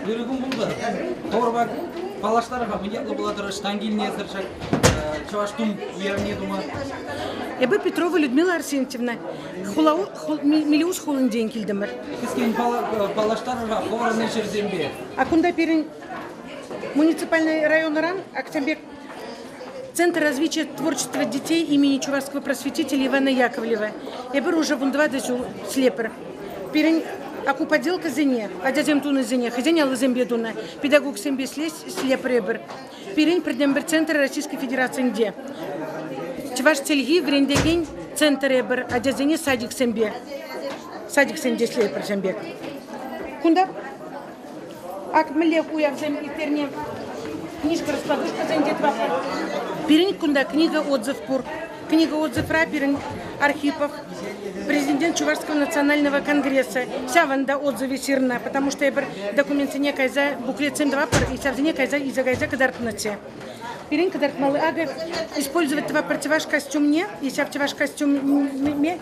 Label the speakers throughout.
Speaker 1: Ырӑ кун пултӑр. Хӑвӑрпа паллаштарӑр-ха, мӗн ятлӑ пулатӑр, ӑҫтан килнӗ эсӗр ҫак чӑваш тум уявне тума?
Speaker 2: Эпӗ Петрова Людмила Арсентьевна, хула, Мелеуз хулинчен килтӗмӗр.
Speaker 1: Кӗскен паллаштарӑр-ха хӑвӑрӑн ӗҫӗрсемпе.
Speaker 2: А кунта пирӗн муниципальный районран Актембек Центр развития творчества детей имени чувашского просветителя Ивана Яковлева. Эпир уже вунтӑватӑ ҫул ӗҫлепӗр. Пирӗн окуподелкӑсене, ачасем тунисене хӑйсен аллисемпе тунӑ, педагогсемпе ӗҫлепӗр эпир. Пирӗн пӗртен-пӗр центр Российской Федерацинче. Чӑваш чӗлхи вӗрентекен центр эпир ачасене садиксемпе, садиксенче ӗҫлетпӗр ҫавӑн пек. Кунта Ак мӗнле уявсем ирттерни книжка раскладушкӑсенче тӑватпӑр. Пирӗн кунта книга отзыв пур. Книга отзывра пирӗн Архипов, президент Чувашского национального конгресса. Ҫавӑнта отзывӗ ҫырнӑ, потому что эпир документсене кайса буклетсем тӑватпӑр, и ҫавсене кайса илсе кайса кӑтартнӑччӗ. Пирӗн кӑтартмалли акӑ использовать тӑватпӑр чӑваш костюмне, и ҫав чӑваш костюмне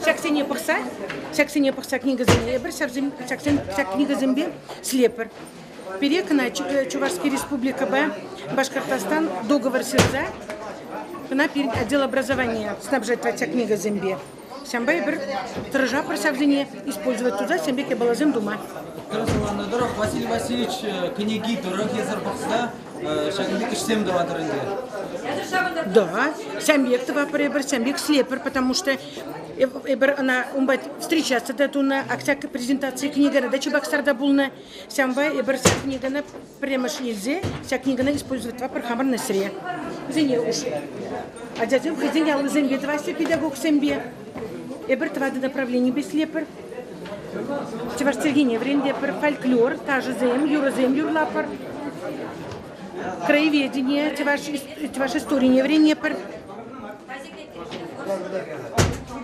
Speaker 2: Ҫаксене пӑхса, ҫаксене пӑхса книгӑсене эпир ҫавсем, ҫаксем, ҫак книгӑсемпе слепӗр. Пире кӑна Чувашский республикӑпа Башкортостан договор ҫырса кӑна пирӗн отдел образования снабжать ҫак книгӑсемпе. Ҫавӑнпа эпир тӑрӑшатпӑр ҫавсене использовать туса ҫавӑн пек япаласем тума.
Speaker 1: Тӗрӗс ӑнланнӑ тӑрӑх Василий Васильевич кӗнеки тӑрӑх эсӗр пӑхса ҫакӑн пек ӗҫсем тӑватӑр ӗнтӗ.
Speaker 2: Да, ҫавӑн пек тӑватпӑр эпир, ҫавӑн пек ӗҫлетпӗр, потому что эпир ӑна унпа встречаться та тунӑ, ак презентаци книгара та Чебоксарта пулнӑ. Ҫавӑнпа эпир ҫак книгана пӗрремӗш илсе ҫак книгана использовать тӑватпӑр хамӑрӑн ӗҫре. Вӗсене уж ачасем хӑйсен аллисемпе тӑваҫҫӗ педагогсемпе. Эпир тӑватӑ направленипе ӗҫлетпӗр. Чӑваш чӗлхине вӗрентетпӗр, фольклор, ташӑсем, юрӑсем юрлатпӑр. Краеведение, чӑваш, чӑваш историне вӗренетпӗр.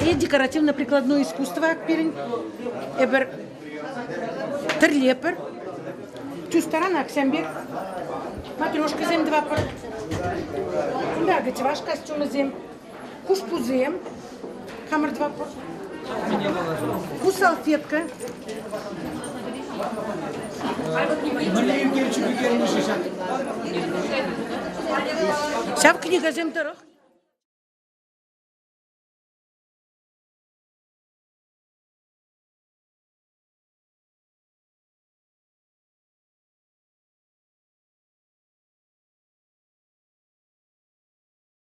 Speaker 2: И декоративно-прикладное искусство пирӗн. Эпир тӗрлетпӗр. Чустаран аксем пек матрешкӑсем тӑватпӑр. Кунта акӑ чӑваш костюмӗсем. Хушпусем хамӑр тӑватпӑр. Ку салфетка.
Speaker 1: Мӗнле ӳкерчӗк ӳкернӗ-ши ҫак?
Speaker 2: Ҫав книгасем тӑрӑх.